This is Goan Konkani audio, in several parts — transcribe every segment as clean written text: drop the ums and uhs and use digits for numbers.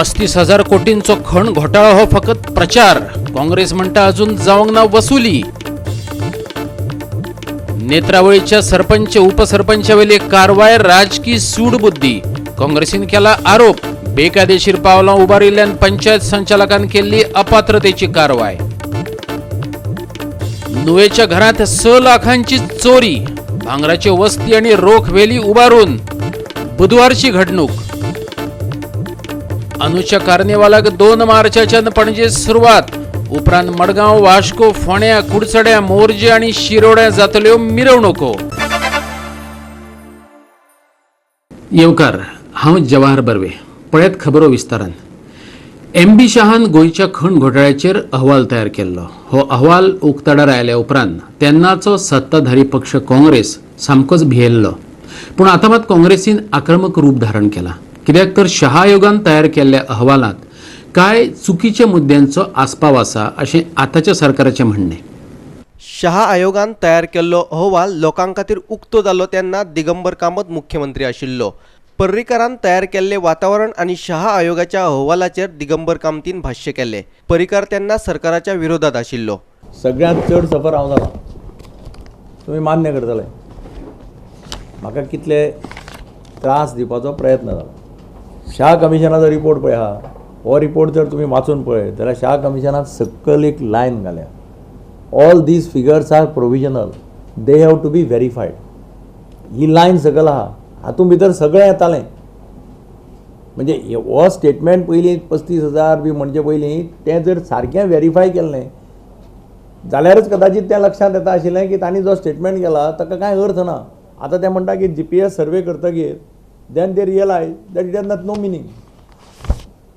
35,000 कोटींचो खण घोटाळो हो फकत प्रचार, काँग्रेस म्हणटा अजून जावंक ना वसुली. नेत्रावळीच्या सरपंच उपसरपंचावेली कारवाय राजकी सूडबुद्धी, काँग्रेसीन केला आरोप. बेकायदेशीर पावलां उबारिल्ल्यान पंचायत संचालकान केल्ली अपात्रतेची कारवाय. नुवेच्या घरात 6 लाखांची चोरी, भांगराच्यो वस्ती आणि रोख व्हेली उबारून. बुधवारची घडणूक. अनुच्या कार्निवालाक 2 मार्चाच्यान पणजे सुरवात, उपरांत मडगांव, वास्को, फोंड्या, कुडचड्या, मोरजे आणि शिरोड्या जातल्यो मिरवणुको. येवकार, हांव जवाहर बर्वे. पळयात खबरो विस्तारान. एम बी शाहान गोंयच्या खण घोटाळ्याचेर अहवाल तयार केल्लो. हो अहवाल उक्ताडार आयल्या उपरांत तेन्नाचो सत्ताधारी पक्ष काँग्रेस सामकोच भियेल्लो. पूण आतां मात काँग्रेसीन आक्रमक रूप धारण केलां. कित्याक तर शहा आयोगान तयार केल्ल्या अहवालांत कांय चुकीच्या मुद्द्यांचो आस्पाव आसा अशें आतांच्या सरकाराचें म्हणणें. शहा आयोगान तयार केल्लो अहवाल लोकां खातीर उक्तो जालो तेन्ना दिगंबर कामत मुख्यमंत्री आशिल्लो. पर्रीकारान तयार केल्लें वातावरण आनी शहा आयोगाच्या अहवालाचेर दिगंबर कामतीन भाश्य केलें. पर्रीकार तेन्ना सरकाराच्या विरोधात आशिल्लो. सगळ्यांत चड सफर हांव जाला, तुमी मान्य करतले. म्हाका कितले त्रास दिवपाचो प्रयत्न जाला. शाह कमिशनाचो रिपोर्ट पळय आहा, हो रिपोर्ट जर तुमी वाचून पळयत जाल्यार शाह कमिशनान सकयल एक लायन घाल्या, all these figures are provisional, they have to be verified. ही लायन सकयल आहा, हातूंत भितर सगळें येतालें. म्हणजे हो स्टेटमेंट पयलीं 35,000 बी म्हणचे पयलीं तें जर सारकें वेरीफाय केल्लें जाल्यारच कदाचीत तें लक्षांत येता आशिल्लें की तांणी जो स्टेटमेंट केला ताका कांय अर्थ ना. आतां ते म्हणटा की GPS survey करतगीर then they realise that it has not no meaning,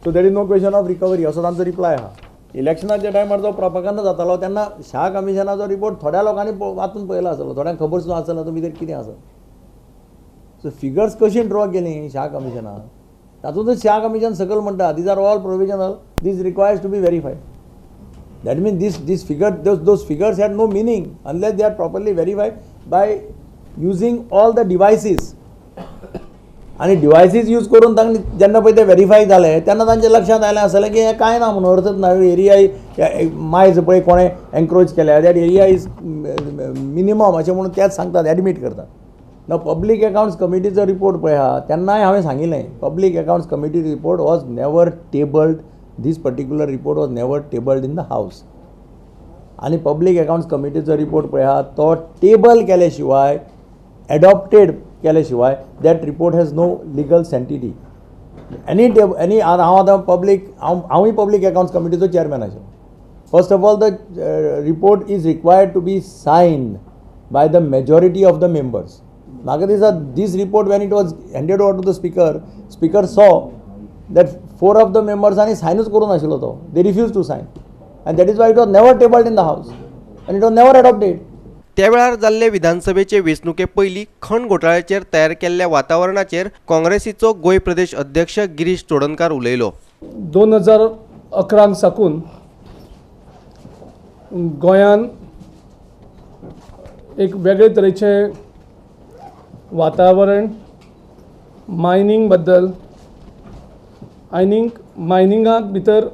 so there is no question of recovery, असो तांचो रिप्लाय आहा. इलेक्शनाच्या टायमार जो प्रोपगंडा जातालो तेन्ना शाह कमिशनाचो रिपोर्ट थोड्या लोकांनी वाचून पळयला आसलो, थोड्यांक खबर सुद्दां आसना तुमी भितर कितें आसा. सो फिगर्स कशी ड्रॉ केली शाह कमिशनान, तातूंतच शाह कमिशन सकयल म्हणटा these are all provisional, these requires to be verified. That means this figure, those figures had no meaning unless they are properly verified by using all the devices. आनी डिवायसीस यूज करून तांणी जेन्ना पळय ते वेरीफाय जाले तेन्ना तांच्या लक्षांत आयलें आसलें की हें कांय ना म्हणून अर्थच ना. एरिया मायज पळय कोणें एन्क्रोच केल्या, that area is minimum अशें म्हणून तेच सांगतात, एडमीट करतात. ना पब्लीक अकावंट्स कमिटीचो रिपोर्ट पळय आहा, तेन्नाय हांवें सांगिल्लें public accounts committee report was never tabled, this particular report was never tabled in the house. आनी पब्लीक अकावंट्स कमिटीचो रिपोर्ट पळय आहा, तो टेबल केले शिवाय, एडॉप्टेड केले शिवाय that report has no legal sanctity. Any any हांव आतां पब्लीक, हांवूय पब्लीक अकावंट्स कमिटीचो चेअरमॅन आशिल्लो. First of all the report is required to be signed by the majority of the members. म्हाका दिसता this report when it was handed over to the speaker, speaker saw that 4 of the मेंबर्सांनी सायनूच करूंक नाशिल्लो तो, they refuse to sign and that is why it was never tabled in the house and it was never adopted. त्या वेळार जाल्ले विधानसभेचे वेंचणुके पयलीं खण घोटाळ्याचेर तयार केल्ल्या वातावरणाचेर काँग्रेसीचो गोंय प्रदेश अध्यक्ष गिरीश चोडणकार उलयलो. 2011 साकून गोंयान एक वेगळे तरेचें वातावरण मायनींग बद्दल आनीक मायनिंगाक भितर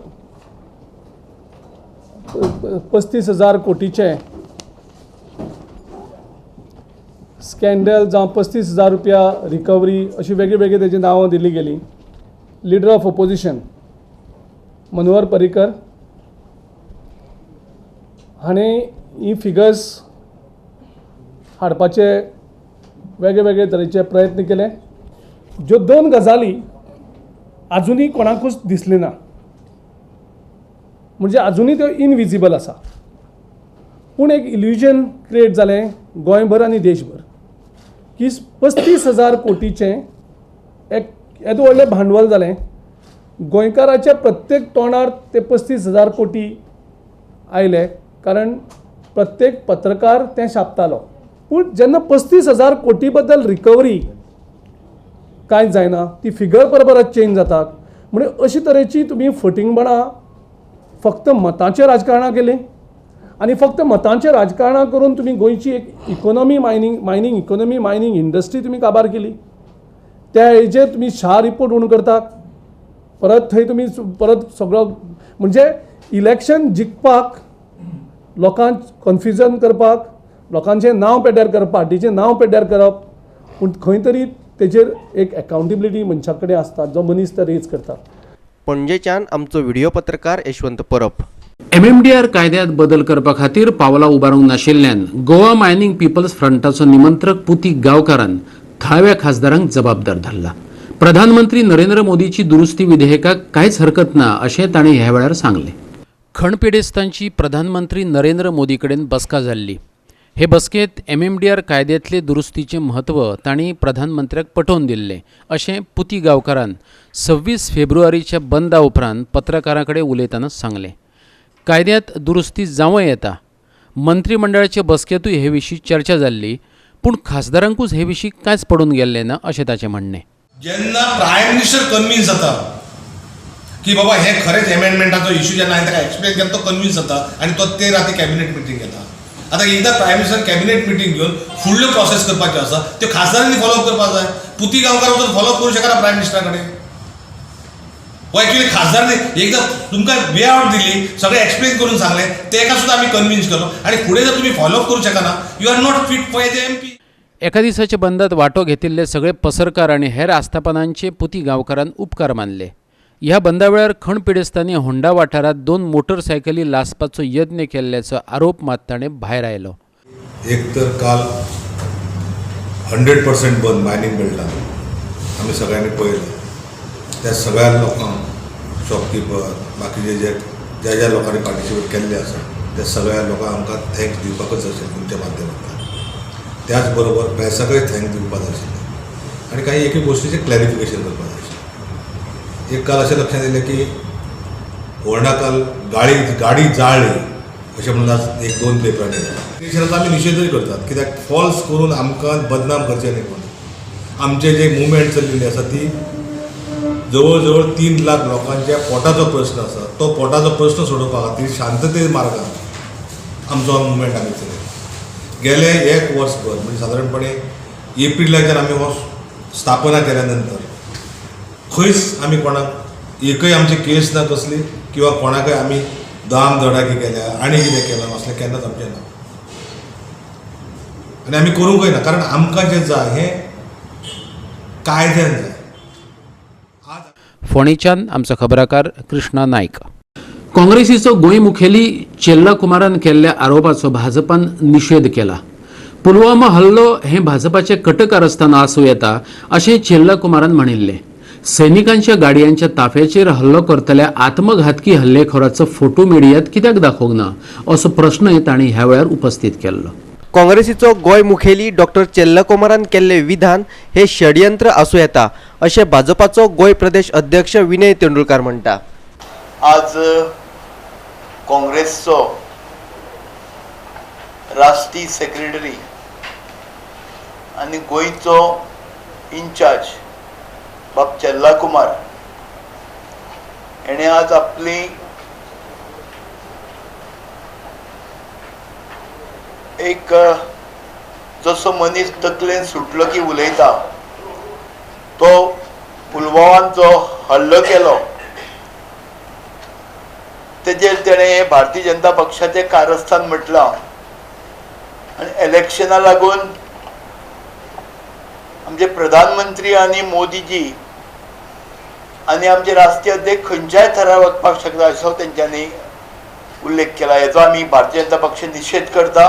35,000 कोटीचें स्कँडल जावं 35,000 रुपया रिकवरी अशी वेगळी वेगळी तेजी नांवां दिली गेली. Leader of opposition Manohar Parrikar हाणें ही फिगर्स हाडपाचे वेगळे वेगळे तरेचे प्रयत्न केले. ज्यो 2 गजाली आजुनूय कोणाकूच दिसली ना, म्हणजे आजुनूय त्यो इनविजिबल आसा, पूण एक इल्युजन क्रिएट जालें गोंयभर आनी देशभर की 35,000 कोटीचें एक येदें व्हडलें भांडवल जालें. गोंयकाराच्या प्रत्येक तोंडार ते 35,000 कोटी आयले, कारण प्रत्येक पत्रकार तें छापतालो. पूण जेन्ना 35,000 कोटी बद्दल रिकवरी कांय जायना, ती फिगर परत चेंज जातात, म्हणजे अशे तरेची तुमी फटींगपणां फक्त मतांचेर राजकारणां केलीं आनी फक्त मतांचेर राजकारणां करून तुमी गोंयची एक economy, mining economy, mining industry तुमी काबार केली. त्या हेजेर तुमी शाह रिपोर्ट म्हणून करतात. परत थंय तुमी परत सगळो म्हणजे इलेक्शन जिखपाक लोकांक कन्फ्युजन करपाक, लोकांचें नांव पेड्ड्यार करप, पार्टीचें नांव पेड्ड्यार करप, पूण खंय तरी तेजेर एक एकाउंटेबिलिटी मनशा कडेन आसता जो मनीस तो रेज करता. पणजेच्यान आमचो व्हिडिओ पत्रकार यशवंत परब. एमएमडीआर कायद्यांत बदल करपा खातीर पावलां उबारूंक नाशिल्ल्यान गोवा मायनिंग पिपल्स फ्रंटाचो निमंत्रक पुती गांवकारान थळाव्या खासदारांक जबाबदार धरला. प्रधानमंत्री नरेंद्र मोदीची दुरुस्ती विधेयकाक कांयच हरकत ना अशें ताणें ह्या वेळार सांगलें. खणपिडेस्तांची प्रधानमंत्री नरेंद्र मोदी कडेन बसका जाल्ली. हे बसकेंत एमएमडीआर कायद्यांतले दुरुस्तीचें म्हत्व तांणी प्रधानमंत्र्याक पटोवन दिल्लें अशें पुती गांवकारान 26 फेब्रुवारीच्या बंदा उपरांत पत्रकारां कडेन उलयतना सांगलें. कायद्यांत दुरुस्ती जावं येता. मंत्रीमंडळाचे बसकेंतूय हे विशीं चर्चा जाल्ली, पूण खासदारांकूच हे विशीं कांयच पडून गेल्लें ना अशें ताचें म्हणणें. जेन्ना प्रायम मिनिस्टर कन्विन्स जाता की बाबा हे खरेंच एमेंडमेंटाचो इशू, जेन्ना हांवें ताका एक्सप्लेन केलो तो कन्विन्स जाता आनी तो ते राती कॅबिनेट मिटींग घेता. आतां एकदां प्रायम मिनिस्टर कॅबिनेट मिटींग घेवन फुडल्यो प्रोसेस करपाच्यो आसा त्यो खासदारांनी फॉलोअप करपाक जाय. पुती गांवकार वचून फॉलोअप करूं शकना प्रायम मिनिस्टरा कडेन. हो एक्चुअली खासदारांनी एकदां तुमकां वे आवट दिली, सगळें एक्सप्लेन करून सांगलें, तेका सुद्दां आमी कन्विन्स केलो आनी फुडें जर तुमी फॉलोअप करूं शकना, you are not fit for as a MP. एका दिसाच्या बंदात वांटो घेतिल्ले सगळे पसरकार आनी हेर आस्थापनांचे पुती गांवकारान उपकार मानले. ह्या बंदा वेळार खण पिडेस्तांनी होंडा वाठारांत 2 मोटरसायकली लासपाचो यत्न केल्ल्याचो आरोप मात ताणें भायर आयलो. एक तर काल 100% बंद मायनींग बेल्टान आमी सगळ्यांनी पळयलें. त्या सगळ्या लोकांक, शॉपकिपर, बाकीचे जे ज्या ज्या लोकांनी पार्टिसिपेट केल्ले आसा त्या सगळ्या लोकांक आमकां thanks दिवपाकच जाय आशिल्लें तुमच्या माध्यमांतल्यान. त्याच बरोबर प्रेसाकय thanks दिवपाक जाय आशिल्लें आनी काही एके गोश्टीचें क्लॅरिफिकेशन करपाक जाय आशिल्लें. एक काल अशें लक्षांत येयलें की होर्णा काल गाडी जाळ्ळी अशें म्हणून आज 1-2 पेपरांनी येयलां. आमी निशेधूय करतात कित्याक फॉल्स करून आमकां बदनाम करचें न्ही कोण. आमचे जे मुवमेंट चलिल्ली आसा ती जवळ जवळ 3 लाख लोकांच्या पोटाचो प्रश्न आसा. तो पोटाचो प्रश्न सोडोवपा खातीर शांतते मार्गान आमचो मुवमेंट आमी चलयला. गेले 1 वर्सभर म्हणजे सादारणपणे एप्रिलाच्यान आमी हो स्थापना केल्या नंतर खंयच आमी कोणाक एकय आमची केस ना कसली किंवा कोणाकय आमी दाम धडाकी केल्या आनी कितें केलां असलें केन्नाच आमचें ना आनी आमी करूंकय ना, कारण आमकां जें जाय हें कायद्यान जाय. फोंडेच्यान आमचो खबराकार कृष्णा नायक. काँग्रेसीचो गोंय मुखेली चेल्ला कुमारान केल्ल्या आरोपाचो भाजपान निशेध केला. पुलवामा हल्लो हें भाजपाचें कटकारस्थान आसूं येता अशें चेल्ला कुमारान म्हणिल्लें. सैनिकांच्या गाडयांच्या ताफ्याचेर हल्लो करतल्या आत्मघातकी हल्लेखोराचो फोटो मिडियात कित्याक दाखोवंक ना असो प्रश्नय तांणी ह्या वेळार उपस्थित केल्लो. काँग्रेसीचो गोंय मुखेली डॉक्टर चेल्ला कुमारान केल्ले विधान हे षडयंत्र आसूं येता अशें भाजपाचो गोंय प्रदेश अध्यक्ष विनय तेंडुलकार म्हणटा. आज काँग्रेसचो राष्ट्रीय सेक्रेटरी आनी गोंयचो इन्चार्ज बाब चेल्ला कुमार हेणें आज आपली एक जसो मनीस तकलेन सुटलो की उलयता तो पुलवामान जो हल्लो केलो तेजेर तेणें भारतीय जनता पक्षाचें कारस्थान म्हटलां आनी इलेक्शना लागून आमचे प्रधानमंत्री आनी मोदीजी आनी आमचे राष्ट्रीय अध्यक्ष खंयच्याय थरार वचपाक शकता असो तेंच्यांनी उल्लेख केला. हेचो आमी भारतीय जनता पक्ष निशेध करता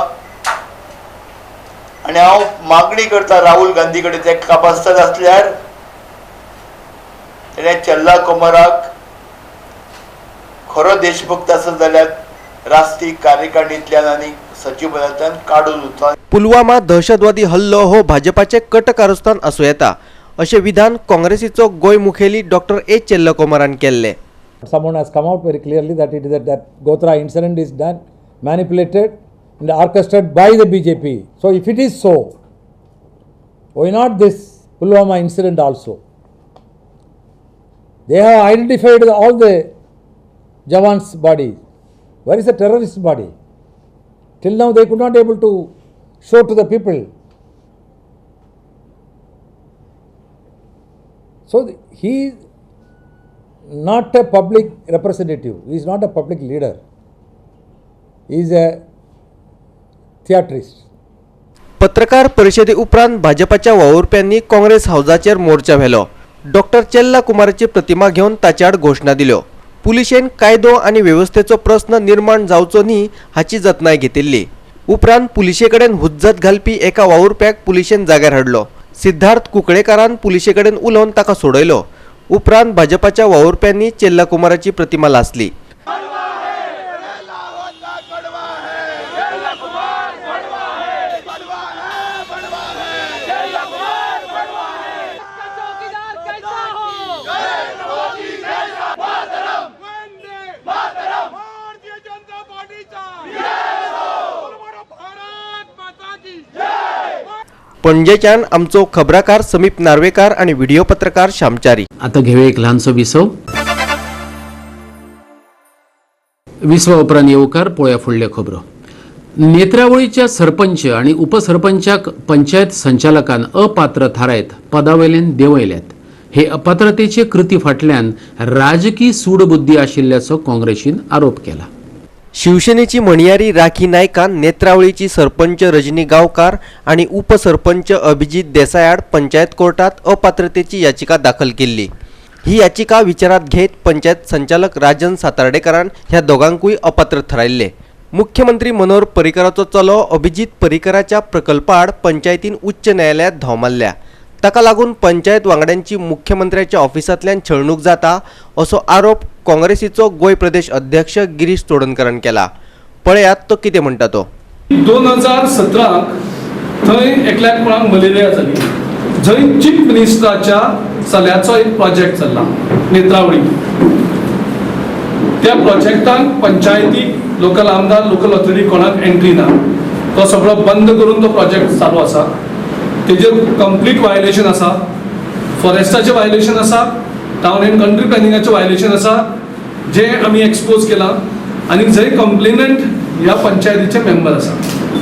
आनी हांव मागणी करता राहुल गांधी कडेन ते कापास्ताद आसल्यार तेणें चेल्ला कुमाराक खरो देशभक्त आसत जाल्यार राष्ट्रीय कार्यकारिणींतल्यान आनी सचिव पदांतल्यान काडून उरता. पुलवामा दहशतवादी हल्लो हो भाजपाचें कटकारस्थान आसूं येता अशें विधान काँग्रेसीचो गोंय मुखेली डॉक्टर ए चेल्ला कुमारान केल्लें. Someone has come out very clearly that it is that Gothra incident is done, manipulated and orchestrated by the BJP. So if it is so, why not this Pulwama incident also? They have identified all the Jawans' bodies. Where is the terrorist body? Till now they could not able to show to the people. So he not a public representative, he is not a public leader, he is a theatrist. पत्रकार परिशदे उपरांत भाजपाच्या वावुरप्यांनी काँग्रेस हावजाचेर मोर्चा व्हेलो. डॉक्टर चेल्ला कुमाराची प्रतिमा घेवन ताचे आड घोशणा दिल्यो. पुलिशेन कायदो आनी वेवस्थेचो प्रस्न निर्माण जावचो न्ही हाची जतनाय घेतिल्ली. उपरांत पुलिशे कडेन हुज्जत घालपी एका वावुरप्याक पुलिशेन जाग्यार हाडलो. सिद्धार्थ कुंकळेकारान पुलिशे कडेन उलोवन ताका सोडयलो. उपरांत भाजपाच्या वावुरप्यांनी चेल्ला कुमाराची प्रतिमा लासली. पणजेच्यान आमचो खबराकार समीप नार्वेकार आणि व्हिडिओ पत्रकार श्यामचारी. आता घेऊया एक ल्हानसो विसव. विसवा उपरांत येवकार पळोवया फुडल्यो खबरो. नेत्रावळीच्या सरपंच आणि उपसरपंचाक पंचायत संचालकान अपात्र थारायत पदावयल्यान देंवयल्यात. हे अपात्रतेचे कृती फाटल्यान राजकी सूडबुद्धी आशिल्ल्याचो काँग्रेसीन आरोप केला. शिवसेनेची म्हणयारी राखी नायकान नेत्रावळीची सरपंच रजनी गांवकार आणि उपसरपंच अभिजीत देसायाड पंचायत कोर्टात अपात्रतेची याचिका दाखल केल्ली. ही याचिका विचारात घेत पंचायत संचालक राजन सातार्डेकरान ह्या दोगांकूय अपात्र थारायल्ले. मुख्यमंत्री मनोहर पर्रीकराचो चलो अभिजीत पर्रीकराच्या प्रकल्पाआड पंचायतीन उच्च न्यायालयात धांव मारल्या. ताका लागून पंचायत वांगड्यांची मुख्यमंत्र्याच्या ऑफिसांतल्यान छळणूक जाता असो आरोप काँग्रेसीचो गोंय प्रदेश अध्यक्ष गिरीश चोडणकरान केला. पळयात तो कितें म्हणटा तो. 2017 थंय एकल्याक कोणाक मलेरिया जाली, जंय चीफ मिनिस्टराच्या चल्याचो एक प्रोजेक्ट चल्ला नेत्रावळी. त्या प्रोजेक्टाक पंचायती, लोकल आमदार, लोकल ऑथॉरिटी कोणाक एंट्री ना. तो सगळो बंद करून तो प्रोजेक्ट चालू आसा. तेजेर कंप्लीट वायलेशन आसा, फॉरेस्टाचें वायलेशन आसा, टावन एंड कंट्री प्लॅनिंगाचें वायलेशन आसा, जे आमी एक्सपोज केलां. आनी जंय कंप्लेनंट ह्या पंचायतीचे मेंबर आसा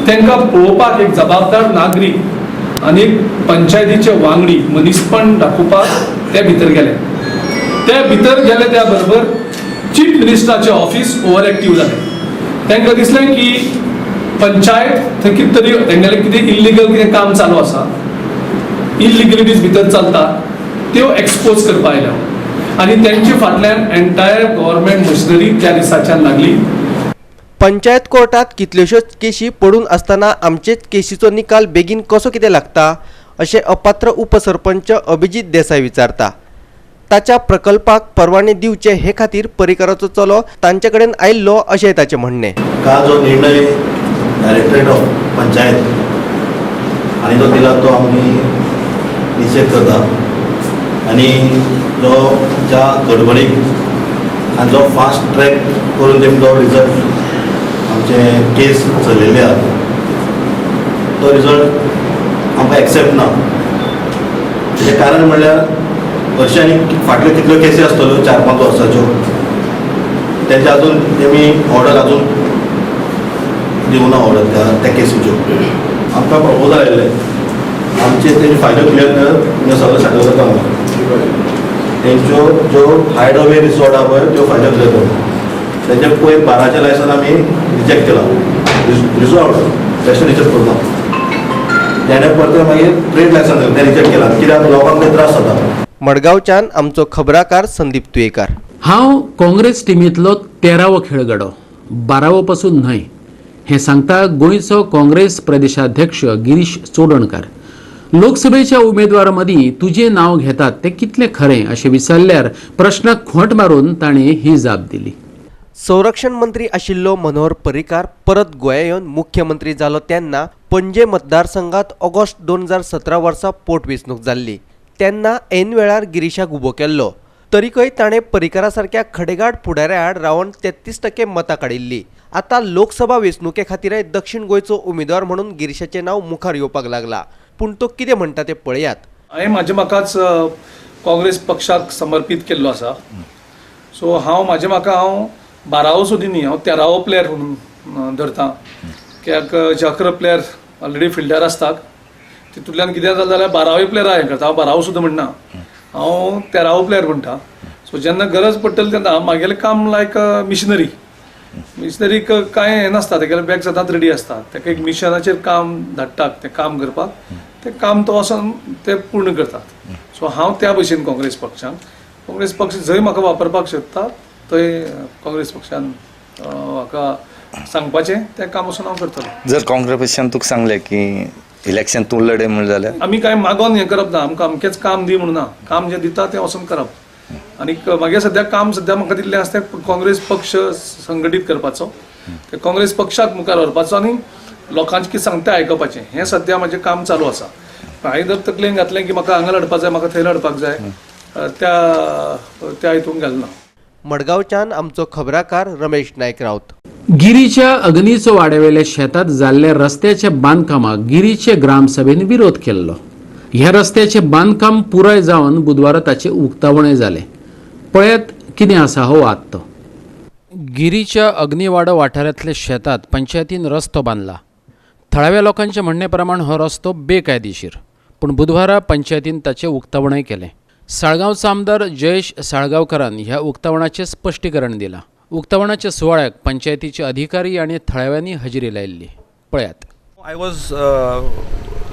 तांकां पळोवपाक एक जबाबदार नागरीक आनी पंचायतीचे वांगडी मनीसपण दाखोवपाक ते भितर गेले. ते भितर गेले त्या बरोबर चीफ मिनिस्टराचें ऑफिस ओवर एक्टीव जालें. तांकां दिसलें की पंचायत थंय कितें तरी तेंगेलें कितें इल्लिगल कितें काम चालू आसा, इल्लिगलिटीज भितर चलता, त्यो एक्सपोज करपा आयल्या आनी तेंचे फाटल्यान एंटायर गव्हर्मेंट मशिनरी त्या दिसाच्यान लागली. पंचायत कोर्टात कितल्योश्योच केशी पडून आसतना आमचेच केशीचो निकाल बेगीन कसो कितें लागता अशें अपात्र उपसरपंच अभिजीत देसाय विचारता. ताच्या प्रकल्पाक परवाने दिवचे हे खातीर पर्रीकराचो चलो तांचे कडेन आयिल्लो अशें ताचें म्हणणें. काल जो निर्णय डायरेक्टरेट ऑफ पंचायत आनी जो दिला तो आमी निशेध करता आनी जो ज्या गडबडीक आनी जो फास्ट ट्रॅक करून तेमी जो रिजल्ट आमचे केस चलयल्ले आहा तो रिजल्ट आमकां एक्सेप्ट ना. तेजें कारण म्हणल्यार हरशीं आनी फाटल्यो कितल्यो केसी आसतल्यो 4-5 वर्साच्यो तेजे अजून तेमी ऑर्डर अजून दिवना ऑर्डर त्या केसीच्यो. आमकां प्रपोजल आयिल्लें आमचे तेजे फायदो क्लियर कर सगळें सॅटल करता म्हणून तेंच्यो ज्यो हायड अवे रिसॉर्ट आहा पळय त्यो फायदो क्लियर करता. तेंचे पयर बाराचें लायसन आमी रिजेक्ट केलां, रिसॉर्ट बेश्टें रिजेक्ट करूं ना. तेणें परतें मागीर ट्रेड लायसन तें रिजेक्ट केलां कित्याक लोकांक ते त्रास जाता. मडगांवच्यान आमचो खबराकार संदीप तुयेकार. हांव काँग्रेस टिमींतलो 13वो खेळगडो, 12वो पासून न्हय हें सांगता गोंयचो काँग्रेस प्रदेशाध्यक्ष गिरीश चोडणकार. लोकसभेच्या उमेदवारां मदीं तुजें नांव घेतात तें कितलें खरें अशें विचारल्यार प्रश्नाक खोंट मारून ताणें ही जाप दिली. संरक्षण मंत्री आशिल्लो मनोहर पर्रीकार परत गोंया येवन मुख्यमंत्री जालो तेन्ना पणजे मतदारसंघात ऑगस्ट 2017 वर्सा पोटवेंचणूक जाल्ली. तेन्ना ऐन वेळार गिरीशाक उबो केल्लो. तरीकय ताणें पर्रीकारा सारक्या खडेगांठ फुडाऱ्या आड रावन 33% मतां काडिल्लीं. आतां लोकसभा वेंचणुके खातीरय दक्षिण गोंयचो उमेदवार म्हणून गिरीशाचें नांव मुखार येवपाक लागला. पूण तो कितें म्हणटा तें पळयात. हांवें म्हाजे म्हाकाच काँग्रेस पक्षाक समर्पीत केल्लो आसा. सो हांव म्हाजे म्हाका हांव 12वो सुद्दां न्ही, हांव 13वो प्लेयर म्हणून धरता. कित्याक जे 11 प्लेयर ऑलरेडी फिल्डार आसतात तितूंतल्यान कितें जालें जाल्यार 12वे प्लेयर हें करता. हांव 12वो सुद्दां म्हणना, हांव 13वो प्लेयर म्हणटा. सो जेन्ना गरज पडटली तेन्ना म्हागेलें काम लायक मिशनरी, मिशनरीक कांय हें नासता, तेगेलें बॅग सदांच रेडी आसता. ताका एक मिशनाचेर काम धाडटात, तें काम करपाक, तें काम तो वचोन ते पूर्ण करतात. सो हांव त्या भशेन काँग्रेस पक्षान, काँग्रेस पक्ष जंय म्हाका वापरपाक शकता थंय काँग्रेस पक्षान म्हाका सांगपाचें तें काम वचून हांव करतलो. जर काँग्रेस पक्षान तुका सांगलें की इलेक्शन तूं लडय म्हण जाल्यार? आमी कांय मागोन हें करप ना, आमकां अमकेंच काम दी म्हणून ना, काम जें दिता तें वचून करप. आनीक म्हागे सद्या काम सद्या म्हाका दिल्लें आसा तें काँग्रेस पक्ष संघटीत करपाचो, ते काँग्रेस पक्षाक मुखार व्हरपाचो आनी लोकांचें कितें सांगता आयकपाचें, हें सद्या म्हाजें काम चालू आसा. हांवें जर तकलेन घातलें की म्हाका हांगा लडपाक जाय, म्हाका थंय लडपाक जाय, त्या त्या हितून घालना. मडगांवच्यान आमचो खबराकार रमेश नायक राऊत. गिरीच्या अग्नीचो वाड्यावेल्या शेतात जाल्ल्या रस्त्याच्या बांदकामाक गिरीचे ग्रामसभेन विरोध केल्लो. ह्या रस्त्याचें बांदकाम पुराय जावन बुधवारा ताचें उक्तावणय जालें. पळयात कितें आसा हो वाद तो. गिरीच्या अग्निवाडो वाठारांतल्या शेतात पंचायतीन रस्तो बांदला. थळाव्या लोकांच्या म्हणणे प्रमाण हो रस्तो बेकायदेशीर, पूण बुधवारा पंचायतीन ताचें उक्तावणय केलें. साळगांवचो आमदार जयेश साळगांवकरान ह्या उक्तावणाचें स्पश्टीकरण दिलां. उक्तावणाच्या सुवाळ्याक पंचायतीचे अधिकारी आनी थळाव्यांनी हजेरी लायिल्ली. पळयात. I was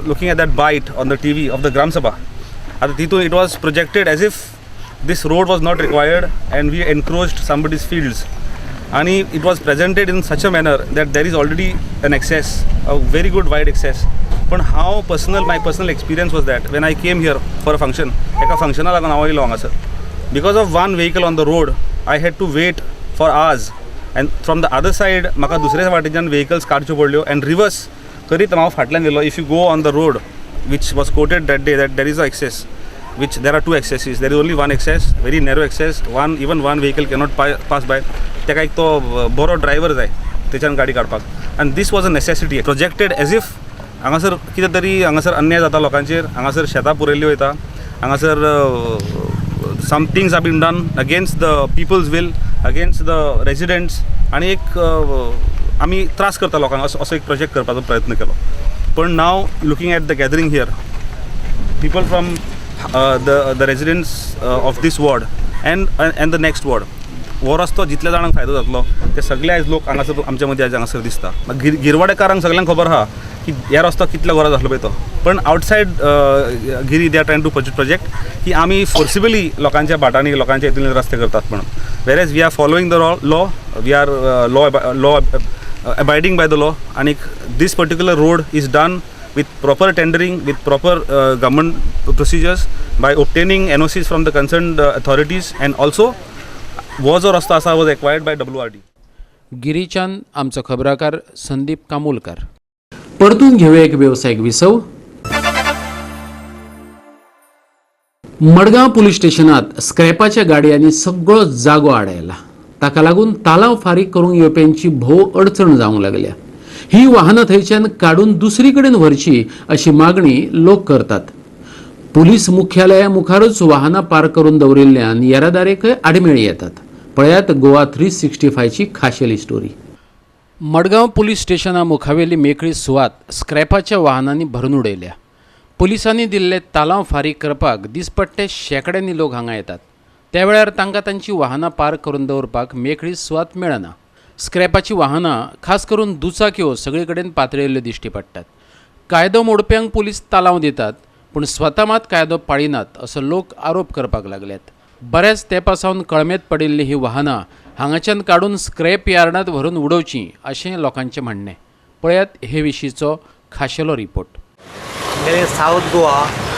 looking at that bite on the TV of the Gram Sabha. At तितून it was projected as if this road was not required and we encroached somebody's fields. And it was presented in such a manner that there is already an access, a very good wide access. But how personal, my personal experience was that when I came here for a function, एका फंक्शना लागून हांव येयलो हांगासर, because of one vehicle on the road I had to wait for hours and from the other side म्हाका दुसऱ्या वाटेच्यान व्हेकल्स काडच्यो पडल्यो अँड रिवर्स करीत हांव फाटल्यान येयलो. If you go on the road which was quoted that day that there is a access, which there are two accesses, there is only one access, very narrow access, one even one vehicle cannot pass by. ताका एक तो बरो ड्रायवर जाय तेच्यान गाडी काडपाक. आनी this was a necessity projected as if हांगासर कितें तरी हांगासर अन्याय जाता लोकांचेर, हांगासर शेतां पुरयल्लीं वयता, हांगासर some things are been done against the people's will, against the residents, आनी एक आमी त्रास करता लोकांक असो असो एक प्रोजेक्ट करपाचो प्रयत्न केलो. पण now looking at the gathering here, people from the residents of this ward and the next ward, हो रस्तो जितल्या जाणांक फायदो जातलो ते सगळे आयज लोक हांगासर आमच्या मदीं आयज हांगासर दिसता. गिरवाडेकारांक सगळ्यांक खबर आहा की ह्या रस्तो कितलो गरज आसलो पळय तो, पण outside Giri they are trying to project की आमी फोर्सिबली लोकांच्या भाटांनी लोकांच्या हितून रस्ते करतात म्हणून, whereas we are following the law, we are law abiding by the law. आनी this particular road is done with proper tendering, with proper government procedures, by obtaining NOCs from the concerned authorities, and also वो जो रस्तो आसा was acquired by WRD. गिरीच्यान आमचो खबराकार संदीप कामुलकर. परतून घेवया एक वेवसायीक विसव. मडगांव पुलीस स्टेशनात स्क्रॅपाच्या गाडयांनी सगळो जागो आडायला. ताका लागून तालाव फारीक करूंक येवप्यांची भोव अडचण जावंक लागल्या. ही वाहनां थंयच्यान काडून दुसरी कडेन व्हरची अशी मागणी लोक करतात. पुलीस मुख्यालया मुखारूच वाहनां पार्क करून दवरिल्ल्यान येरादारीकय आडमेळी येतात. पळयात गोवा 365ची खाशेली स्टोरी. मडगांव पुलीस स्टेशना मुखावेली मेकळी सुवात स्क्रॅपाच्या वाहनांनी भरून उडयल्या. पुलिसांनी दिल्ले तालांव फारीक करपाक दिसपट्टे शेंकड्यांनी लोक हांगा येतात. त्या वेळार तांकां तांची वाहनां पार्क करून दवरपाक मेकळी सुवात मेळना. स्क्रॅपाची वाहनां खास करून दुचाक्यो सगळे कडेन पातळिल्ल्यो दिश्टी पडटात. कायदो मोडप्यांक पुलीस तालांव दितात, पूण स्वता मात कायदो पाळिनात असो लोक आरोप करपाक लागल्यात. बऱ्याच तेंपा सावन कळमेत पडिल्ली ही वाहनां हांगाच्यान काडून स्क्रॅप यार्डांत व्हरून उडोवचीं अशें लोकांचें म्हणणें. पळयात हे विशींचो खाशेलो रिपोर्ट. आमगेले सावथ गोवा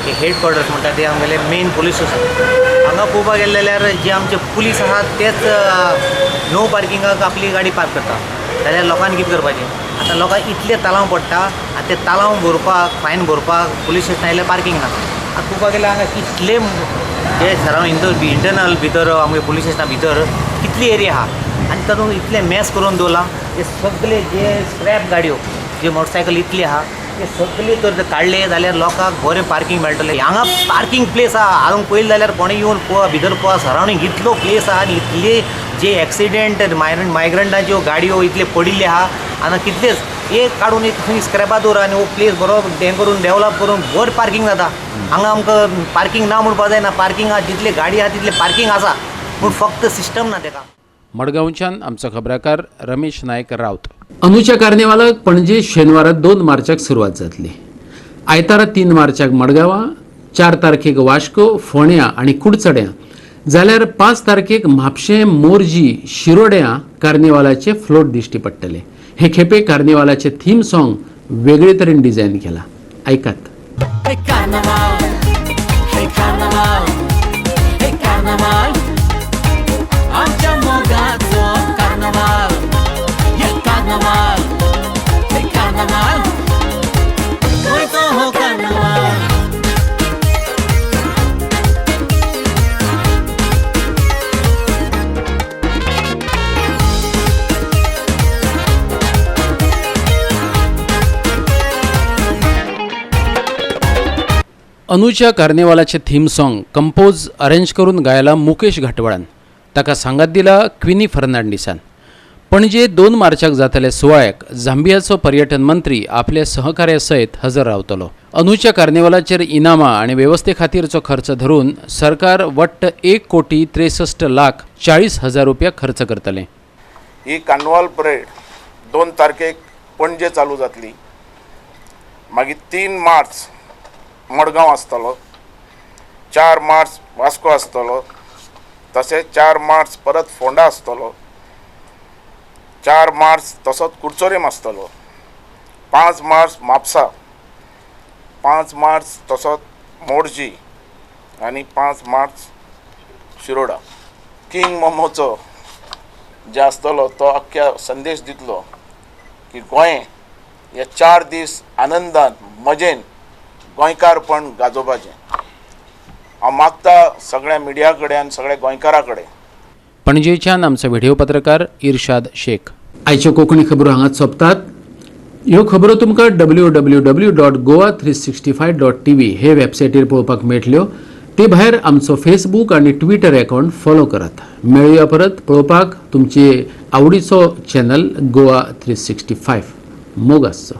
हे हेडक्वॉर्टर्स म्हणटा ते आमगेले मेन पुलीस स्टेशन. हांगा पळोवपाक गेले जाल्यार जे आमचे पुलीस आसात तेच नो पार्किंगाक आपली गाडी पार्क करता, जाल्यार लोकांनी कितें करपाचें? आतां लोकांक इतले तालांव पडटा आनी ते तालांव भरपाक फायन भरपाक पुलीस स्टेशनार आयल्यार पार्कींग ना. आतां पळोवपाक गेल्यार हांगा कितले जे सरावंड इंटरनल भितर आमगे पुलीस स्टेशना भितर कितली एरिया आहा आनी तातूंत इतले मॅस करून दवरलां. ते सगळे जे स्क्रॅप गाडयो जे मोटरसायकल इतली आहा ते सगळे तर काडले जाल्यार लोकांक बरें पार्कींग मेळटलें. हांगा पार्कींग प्लेस आहा, हांगा पळयलें जाल्यार कोणें येवन पळोवा भितर पळोवा, सरावंडींग इतलो प्लेस आहा आनी इतले जे एक्सिडेंट मायग्रंटाच्यो गाडयो इतले पडिल्ले आहा आनी कितलेच एक काडून एक थंय स्क्रॅपा दवर आनी हो प्लेस बरो हें करून डेवलप करून बरें पार्कींग जाता. हांगा आमकां पार्कींग ना म्हणपाक जायना, पार्कींग आहा, जितले गाडी आहा तितले पार्कींग आसा. पूण फक्त सिस्टम ना तेका. मडगांवच्यान आमचो खबराकार रमेश नायक रावत. अंदूच्या कार्निवालाक पणजे शेनवारा 2 मार्चाक सुरवात जातली. आयतारा 3 मार्चाक मडगांवां, 4 तारखेक वास्को, फोंड्या आनी कुडचड्यां, जाल्यार 5 तारखेक म्हापशें, मोरजी, शिरोड्यां कार्निवालाचे फ्लोट दिश्टी पडटले. हे खेपे कार्निवालाचे थीम सॉंग वेगळे तरेन डिझायन केला. आयकात. हे कार्निवाल, हे कार्निवाल, हे कार्निवाल, आमच्या मोगाचो कार्निवाल, हे कार्निवाल, हे कार्निवाल, गोंयचो हो कार्निवाल. अनुच्या कार्निवालाचे थीम सॉंग कंपोज अरेंज करून गायला मुकेश घाटवळान. ताका सांगात दिला क्विनी फर्नांडीसान. पणजे 2 मार्चाक जातल्या सुवाळ्याक झांबियाचो पर्यटन मंत्री आपल्या सहकार्या सयत हजर रावतलो. अनुच्या कार्निवालाचेर इनामां आनी वेवस्थे खातीरचो खर्च धरून सरकार वट्ट 1,63,40,000 रुपया खर्च करतले. ही कार्निवाल परेड 2 तारखेक पणजे चालू जातली. मागीर 3 मार्च मडगांव आसतलो, 4 मार्च वास्को आसतलो, तशेंच 4 मार्च परत फोंडा आसतलो, 4 मार्च तसोच कुडचोरेम आसतलो, 5 मार्च म्हापसा, 5 मार्च तसोच मोरजी आनी 5 मार्च शिरोडा. किंग मोमोचो जे आसतलो तो अख्ख्या संदेश दितलो की गोंय हे 4 दीस आनंदान मजेन गोंयकारपण गाजोवपाचें. हांव मागता सगळ्या मिडिया कडेन, सगळ्या गोंयकारा कडेन. पणजेच्यान आमचो व्हिडिओ पत्रकार इर्शाद शेख. आयच्यो कोंकणी खबरो हांगाच सोंपतात. ह्यो खबरो तुमकां www.goa365.tv हे वेबसायटीर पळोवपाक मेळटल्यो. ते भायर आमचो फेसबूक आनी ट्विटर अकावंट फॉलो करात. मेळुया परत पळोवपाक तुमचे आवडीचो चॅनल गोवा 365. मोग आसचो.